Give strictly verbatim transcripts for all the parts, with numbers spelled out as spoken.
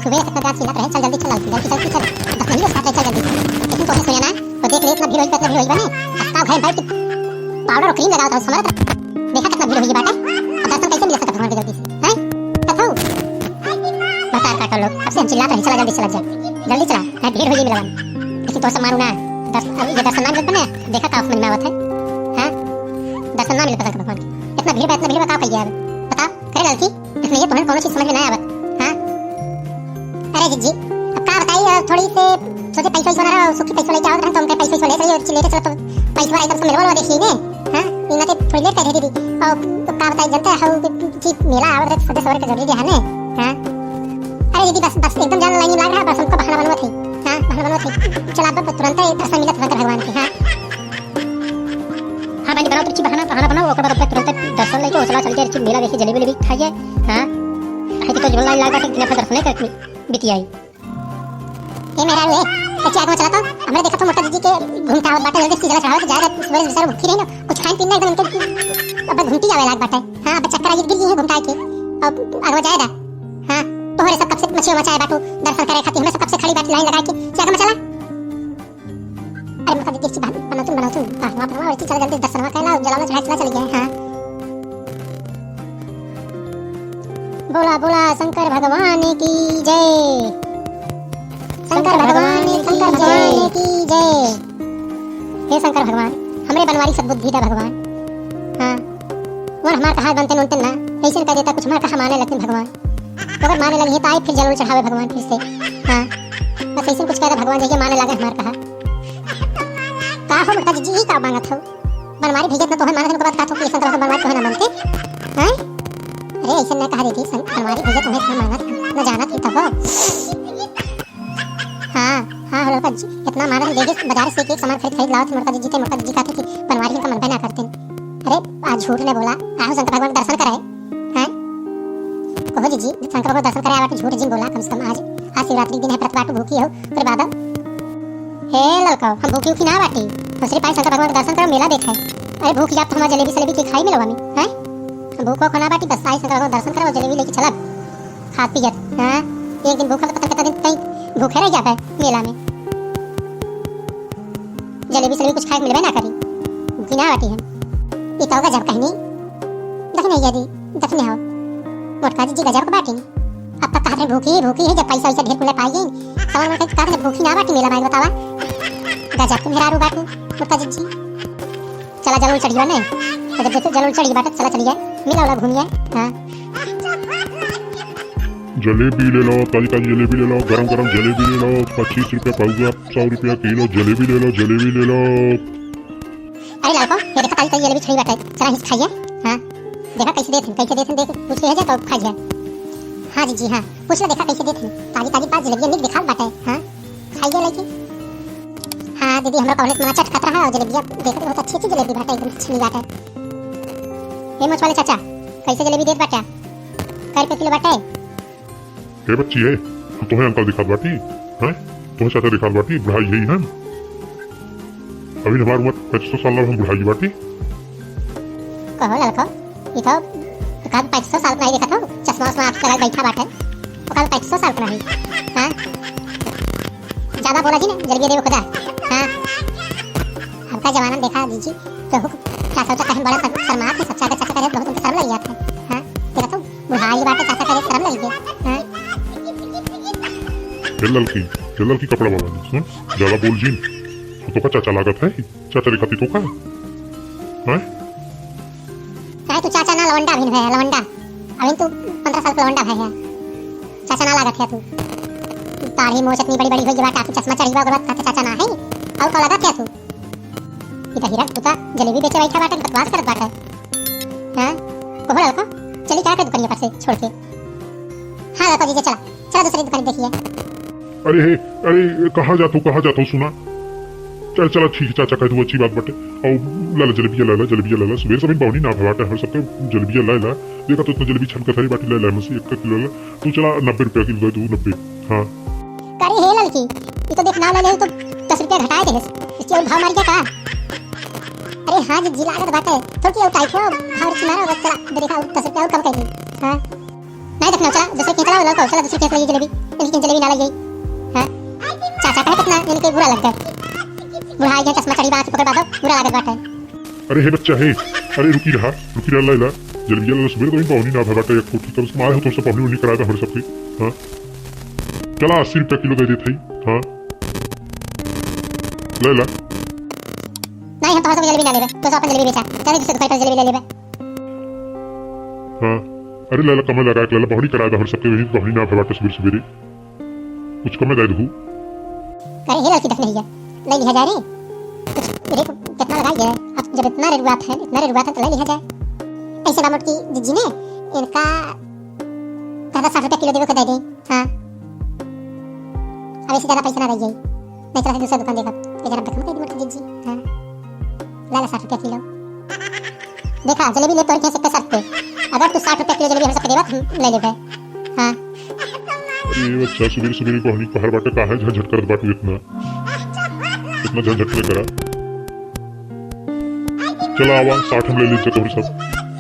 सुबह से इतना चिल्लात रहे, "चल जल्दी चल, जल्दी चल, चल, चल।" बस नहीं, उसका चल, चल जल्दी। लेकिन तोसे सुने ना, तो देख ले, इतना भीड़ होई, इतना भीड़ होई बने। अब का घर बैठ के पाउडर और क्रीम लगावत हो, समझत रहे। देखा कितना भीड़ होई बाटे। अब दर्शन कैसे मिले सकत भगवान के जल्दी से, हैं? कथऊ? बतार काटो लोग, अब से हम चिल्लात रहे, "चला जल्दी, चला जा, जल्दी चला, नहीं ढेर होई मिलवा।" लेकिन तोसे मानू ना, दर्श-, अब ये दर्शन ना मिलत बने, देखा का समझ में आवत है, हाँ? दर्शन ना मिलत भगवान के। इतना भीड़ बा, इतना भीड़ बा, का कहिए अब? बताओ, करे ललकी? इसमें ये तोहन कौनो चीज समझ में ना आवत, हाँ? अरे जिज्जी, अब का बताई, अब थोड़ी से सोचे पैसा वैसा ना रहा, सुखी पैसा लेके आवत रहन, तो हमके पैसा वैसा लेके रही, और लेके चलो तो पैसा वाला एकदम से मिलवा लो, देखिए ने, हाँ? इनका तो थोड़ी लेट कर दे दीदी, और तो का बताई, जनते हो कि मेला आवत रहे, सदे सवेरे के जरूरी है ने, हाँ? अरे दीदी, बस, बस एकदम जान लाइन लाग रहा, बस हमको बहाना बनवा थे, हाँ, बहाना बनवा थे, चला अब तुरंत ही दर्शन मिला शंकर भगवान के, हाँ? हाँ बहनी, बनाओ तो अच्छी बहाना, बहाना बनाओ, ओकर बाद अपने तुरंत दर्शन लेके ओसला चल के अच्छी मेला देखी, जलेबी लेबी खाइए। हाँ, अरे तो जो लाइन लाग बाटे, इतना दर्शन नहीं करती बिटिया आई। ए मेहरारू, ए, कच्ची आग में चला तो, हमरे देखा तो मोटा दीदी के घूमता आवत बाटे, जल्दी से जला चढ़ाओ तो जाए, सुबह से बेचारा भूखी रही ना, कुछ खाइन पीन ना एकदम इनके, अब घूमती आवे लाग बाटे। हाँ, अब चक्कर आई गिर गई है घूमता के, अब आगवा जाएगा। हाँ, तोहरे सब कब से मछिया मचाए बाटू, दर्शन करे खातिर हमरे सब कब से खड़ी बाटी लाइन लगा के, क्या आग में चला? अरे मोटा दीदी, अच्छी बात बनाओ तुम, बनाओ तुम, पहलवा, पहलवा, और चला जल्दी दर्शनवा कैला, जलावा चढ़ाए, चला चल गया, हाँ। बोला, बोला शंकर भगवान की जय। शंकर भगवान की, शंकर भगवान की जय। हे शंकर भगवान, हमरे बनवारी सद्बुद्धि दा भगवान। हाँ, वर हमार कहा बनते नोनते ना, ऐसे कह देता कुछ हमार कहा माने लगते भगवान। अगर माने लगी है तो आई फिर जल उल चढ़ावे भगवान फिर से। हाँ, बस ऐसे कुछ कहता भगवान, जैसे माने लगे हमार कहा। का हो मोटका जीजी, ई का मांगत हो? बनवारी भैया इतना तोहे मानत, उनके बाद का थोक ऐसा तरह बनवारी तोहे ना मानते? हैं? अरे ऐसे न कहा दीदी, सन-, बनवारी भैया तोहे इतना मानत, न जानत ही तब। हाँ, हाँ, हो लड़का जी, इतना मानत, हम देखे बाजार से एक एक सामान खरीद, खरीद लावत, मोटका जीजी ते, मोटका जीजी कहते कि बनवारी इनका मनबे ना करते। अरे, आज झूठ नहीं बोला, आओ शंकर भगवान के दर्शन कराए। हैं? कहो जीजी, शंकर भगवान के दर्शन कराए बाटे, झूठ जिन बोला, कम से कम आज, आज शिवरात्रि के दिन है, व्रत बाटू, भूखी हो, फिर बाद। हे ललका, हम भूखी उखी ना बाटी, दूसरे पाए शंकर भगवान के दर्शन करो, मेला देखे। अरे भूख जाब तो हमार जलेबी सलेबी के खाई मिलो हमी, हैं? हम भूख उख ना बाटी, बस आई शंकर भगवान के दर्शन करो, जलेबी लेके चलब, खात पियत, हाँ? एक दिन भूखल तो पता कितना दिन तई भूखे रह जाबे मेला में। जलेबी सलेबी कुछ खाए के मिलबे ना करी, भूखी ना बाटी हम। ई तो गजब कहनी, दखिने यदि, दखिने हो, मोटका जीजी गजब के बाटी। अब तक कहत रहे भूखी, भूखी है, जब पैसा वैसा ढेर कुले पाई गई, सवाल में कहत रहे भूखी ना बाटी मेला में, बतावा। गजब के मेहरारू बाटू, मोटका जीजी। चला जल उल चढ़िया ने, तो जब जैसे जल उल चढ़ी बाटे, चला चलिए, मिला वाला घूमिए, हाँ। जलेबी ले लो, ताजी ताजी जलेबी ले लो, गरम गरम जलेबी ले लो, पच्चीस रुपया पाउआ, सौ रुपया किलो, जलेबी ले लो, जलेबी ले लो। अरे लड़को, ये देखा ताजी ताजी जलेबी छड़ी बाटे, चला हिच खाइए। हाँ, देखा कैसे देत हैं, कैसे देत हैं, देख, पूछ लिया जाए तो खा जाए। हाँ जीजी, हाँ, पूछ लो, देखा कैसे देत हैं, ताजी ताजी पाँच जलेबियाँ निक दिखात बाटे। हाँ, खाइए लेके। हाँ दीदी, हमरा कॉलेज में चटकत रहा और जलेबिया देखत, बहुत अच्छी अच्छी जलेबी बाटे, एकदम छड़ी बाटे। ए मोच वाले चाचा, कैसे जलेबी देत बाटे? कै रुपया किलो बाटे? ए बच्ची, ए, हम तोहे अंकल दिखात बाटी, हैं? तोहे चाचा दिखात बाटी, बुढ़ाई यही हैं। अभी हमार उम्र पच्चीस साल, हम बुढ़ाई बाटी। कहो लड़को, ई तो ओका पच्चीस साल के नहीं देखत हो, चश्मा उश्मा आप लगा बैठा बाटे, ओका पच्चीस साल के नहीं। हाँ? ज्यादा बोला जी ना, जलेबिया देवे खुदा। हाँ? अब का जमाना देखा जीजी, केहू चाचा उचा कहे बड़ा शर-, शर्मात है, सबसे आगे चाचा करे बहुत उनके शर्म लग जाता है। हाँ? देखा तो बुढ़ाई बाटे, चाचा करे शर्म लग गई। हाँ? ए ललकी, ए ललकी कपड़ा वाला, सुन, ज्यादा बोल जिन, हम तोका चाचा लागत है, चाचा दिखाती तोका, हैं? काहे तू चाचा ना, लवंडा अभिन है, लवंडा। अभिन तू पन्द्रह साल के लवंडा है, है। चाचा ना लागत है तू। दाढ़ी मोछ इतनी बड़ी बड़ी होई बाटे, तू चश्मा चढ़ी बा, ओकर बाद कहते चाचा ना है। और का लागत है तू? ई तो हिरन तू तो जलेबी बेचे बैठा बाटे, बकवास करत बाटे। हाँ? कोहो लड़का, चली का के दुकानिया पर से छोड़ के। हाँ लड़का जीजा, चला, चला दूसरी दुकान देखिए। अरे हे, अरे, कहाँ जात हो, कहाँ जात हो, सुना? चल, चला, ठीक है, चाचा कह तू, अच्छी बात बाटे। और लाला जलेबिया, लाला जलेबिया, लाला, सुबह सवेरे बौनी ना भवाटे, हर सबके जलेबिया लाला। देखा तो इतना जलेबी छनकत है बाटी, लाला, हमसे एक किलो लाला। तू चला, नब्बे रुपया किलो दे तू, नब्बे। हाँ। करे हे ललकी, ये तो देख ना लाले हो तो दस रुपया घटाए दे, इसके और भाव मार गया का? अरे हाँ जी, जी लागत बाटे, थोड़ी और टाइट हो, भाव मारा, बस चला, दे देखा, दस रुपया और कम कर दे। हाँ। नहीं देखना, चला दूसरे के चला, लड़का, चला दूसरे के ले जलेबी, इनकी जलेबी ना लग गई। हाँ, चाचा कहे कितना इनके बुरा लग गए, बुढ़ा आ गया, चश्मा चढ़ी बात पकड़ बादो, बुरा लागत बाटे। अरे हे बच्चा हे, अरे रुकी रहा, रुकी रहा लैला, जलेबिया लैला, सुबेरे तो इन पाहुनी ना भर बाटे, एक फूटी, तब से मारे हो तो सब पाहुनी उन्हीं करा था हमरे सबके। हाँ, चला अस्सी रुपया किलो दे देत हई। हाँ, लैला। नहीं, हम तोहर सब जलेबी ना लेबे, तो सब अपन जलेबी बेचा, चल दूसरे दुकान पर जलेबी ले लेबे। हाँ, अरे लैला, कम लगा के लैला, पाहुनी करा था हमरे सबके, वही पाहुनी ना भर बाटे सुबेरे सुबेरे। कुछ कम दे दहू। अरे हे लड़की देख नहीं है, ले लिया जा रे। कुछ रे कितना लगाई है? अब जब इतना रेट बात है, इतना रेट बात है तो ले लिया जाए। ऐसे बा मोटकी जिज्जी ने इनका ज्यादा साठ रुपया किलो देवे को दे दे। हाँ, अब ऐसे ज्यादा पैसा ना रह जाई, नहीं तो दूसरा दुकान देखा। ये जरा देखा मोटकी जिज्जी। हाँ, ले ला साठ रुपया किलो। देखा, जलेबी ले तोर के सिक्के सर पे। अगर तू साठ रुपया किलो जलेबी हम सबके देबा, हम ले लेबे। हाँ। अरे बच्चा, सुबेरे सुबेरे को हनी कहर बाटे, काहे झंझट करत बाटू इतना? इतना झंझट ले करा। चला आवा, साठ हम ले लेते तोहरे सब।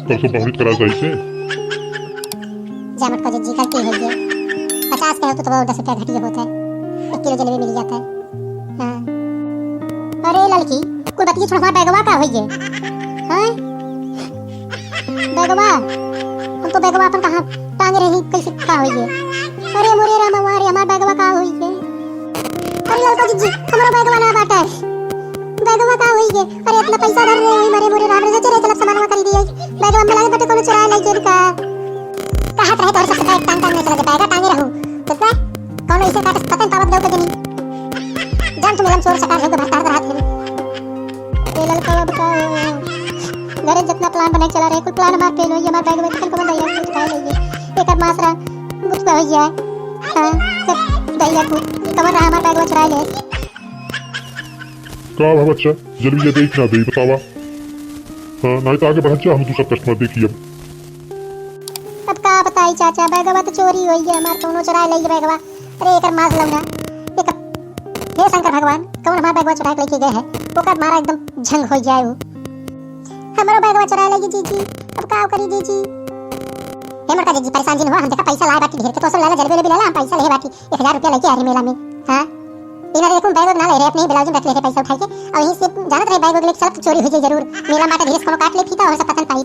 कम से कम पाहुनी करा सही से। जा मटका जिज्जी, गलती हो गई। पचास के हो तो, तो दस रुपया घटिया होता है, एक किलो जलेबी मिल जाता है। हाँ। अरे लड़की, कुल बतिये छोड़, हमार बैगवा का होइए? हाँ? बैगवा, हम तो बैगवा अपन कहाँ टांगे रही, कैसे का होइए? अरे मोरे रामा, रे हमार बैगवा का होइए? अरे लड़का जिज्जी, हमारा बैगवा ना बाटे। बैगवा का होइए? अरे इतना पैसा धर रहे हुई, मरे मोरे राम रे, चले चलब सामान खरीदी। बैगवा में लगे बटे कोनो चुरा ले जेब का। कहत रहे तोहरे सबसे टांग टांग नहीं चला, बैगा टांगे रहू। तो का? कौनो इसे काटे पतन पावत लोग के जनी। जान तू मेलम चोर सकार है, भरतार रहत है। ए ललका अब का हो? घरे जितना प्लान बनाए चला रहे, कुल प्लान हमार फेल होई, हमार बैग में तन को बंदा यार कुछ खाए लेइए। एक अब मासरा गुस्सा हो गया। हाँ, सब दही रखू। कमर रहा हमार बैग में चुरा ले। का भा बच्चा, जलेबिया देई कि ना देई, बतावा। हाँ, नहीं तो आगे बढ़त जा, हम दूसरा कस्टमर देखी अब। अब का बताई चाचा, बैगवा तो चोरी होई है हमार, कौनो चुराए लई बैगवा। अरे एकर मास लौना, एक, हे शंकर भगवान, कौन हमार बैगवा चुराए के लेके गए है, ओकर मारा एकदम झंग हो जाए उ। हमरो बैगवा चुराए लई जीजी, अब का करी जीजी? हे मोटका जीजी, परेशान जिन हो, हम देखा पैसा लाए बाटी ढेर के, तो सब लाला जलेबी लेबी लाला, हम पैसा लेहे बाटी, एक हजार रुपया लेके आ रहे मेला में। हाँ? इन्हें देखूं, बैग वैग ना ले रहे, अपने ही ब्लाउज में रख ले रहे, पैसा उठा के। और यहीं से जानत रहे, बैग वैग लेके चलत चोरी हो जाए जरूर। मेला माटे धीरे से कोनो काट ले फीता और सब पतन पाई।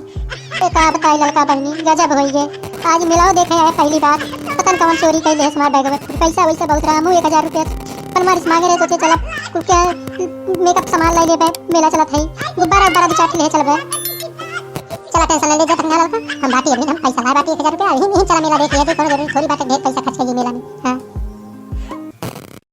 ए का बताई ललका बहनी, गजब होई गे। आज मेलाओ देखे आए पहली बार, पतन कौन चोरी कर ले हमार बैग में। पैसा वैसा बहुत रहा, हमू एक हजार रुपया अपन मारिस मांगे रहे, सोचे चला कुल के मेकअप सामान लाई लेबे, मेला चलत है, गुब्बारा उब्बारा दो चार ठे ले चलबे। चला टेंशन ले ले जा टंगा ललका, हम बाटी अभी हम पैसा लाए बाटी एक हजार रुपया, यही नहीं चला मेला देख लिया, कोनो जरूरी थोड़ी बाटे ढेर पैसा खर्च करिए मेला में। हाँ।